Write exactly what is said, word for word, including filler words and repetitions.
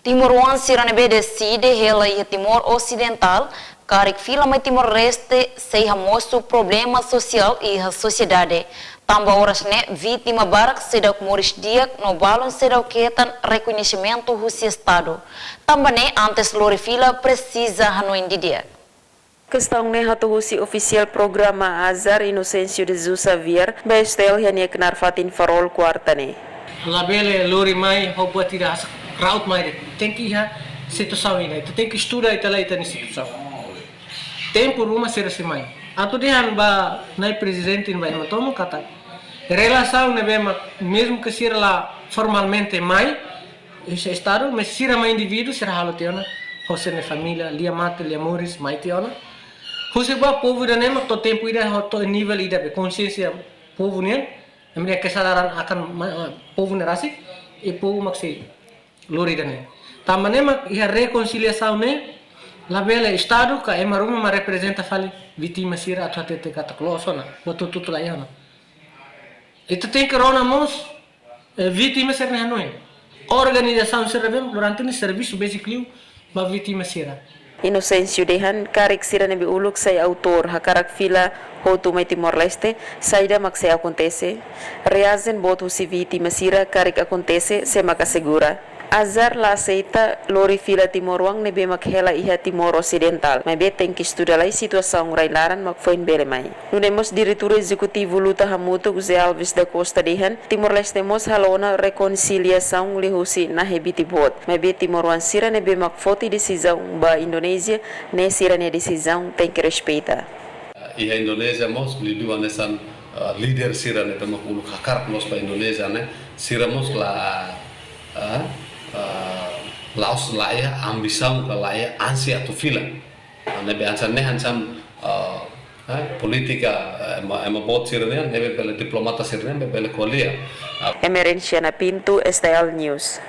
Timoroan sira ne'ebé deside hela iha Timor Osidentál, karik fila mai Timor-Leste, sei hamosu problema sosiál iha sosiedade. Tanba oras ne'e vítima barak seidauk moris di'ak no balun seidauk hetan rekoñesimentu husi Estadu. Tanba ne'e antes lori fila presiza hanoin didi'ak. Kestaun ne'e hato'o husi ofisiál programa ASAR Inocêncio de Jesus Xavier ba STL iha nia knaar fatin Farol kuarta ne'e. Labele lori mai ho buat ida hanesan kraut mai de'it. Tenke iha situasaun ida. Ita tenke estuda ita-nia, ita-nia situasaun. Tempu ruma sira sei mai. Atu dehan ba nai prezidente ba ema tomak katak relasaun ne'ebé mak, mezmu ke sira la formalmente mai, husi Estadu, mas sira mak indivíduu, sira halo tiha ona, ho sira-nia família, lia mate, lia moris, mai tiha ona. Husi ba povu ida-ne'e mak to'o tempu ida, ho to'o nivel ida be konsiénsia povu nian, ema nia kesadaran akan ma-, povu ne'e rasik, i povu mak sei lori ida-ne'e. Tanba ne'e mak iha rekonsiliasaun ne'e, labele Estadu ka ema ruma mak reprezenta fali vítima sira atu hatete katak loos ona, buat hotu-hotu la iha ona. Ita tenke rona mós, eh, vítima sira-nia hanoin. Organizasaun sira be durante ne'e servisu besik liu ba vítima sira. Inocêncio dehan karik sira ne'ebé uluk sai autór hakarak fila hotu mai Timor-Leste, saida mak sei akontese? Reajen boot husi vítima sira karik akontese, sé mak asegura? ASAR la aseita lori fila timoroan ne'ebé mak hela iha Timor Osidentál, maibé tenke estuda lai situasaun rai-laran mak foin bele mai. Nune'e mós Diretór Ezekutivu Luta Hamutuk, José Alves da Costa dehan, Timor-Leste mós halo ona rekonsiliasaun liuhusi na'in-biti boot, maibé timoroan sira ne'ebé mak foti desizaun ba Indonézia, ne'e sira-nia desizaun tenke respeita. Iha Indonézia mós liuliu hanesan, ah, líder sira ne'ebé mak uluk hakarak loos ba Indonézia ne'e, sira mós la, ah, ah, la'ós la iha ambisaun ka la iha ansia atu fila. Ah, ne'ebé hanesan ne'e hanesan, ah, ah, polítika, eh, ema, ema boot sira-nian, ne'ebé bele diplomata sira-nian, ne'ebé bele ko'alia. Ah. Emerenciana Pinto, STL News.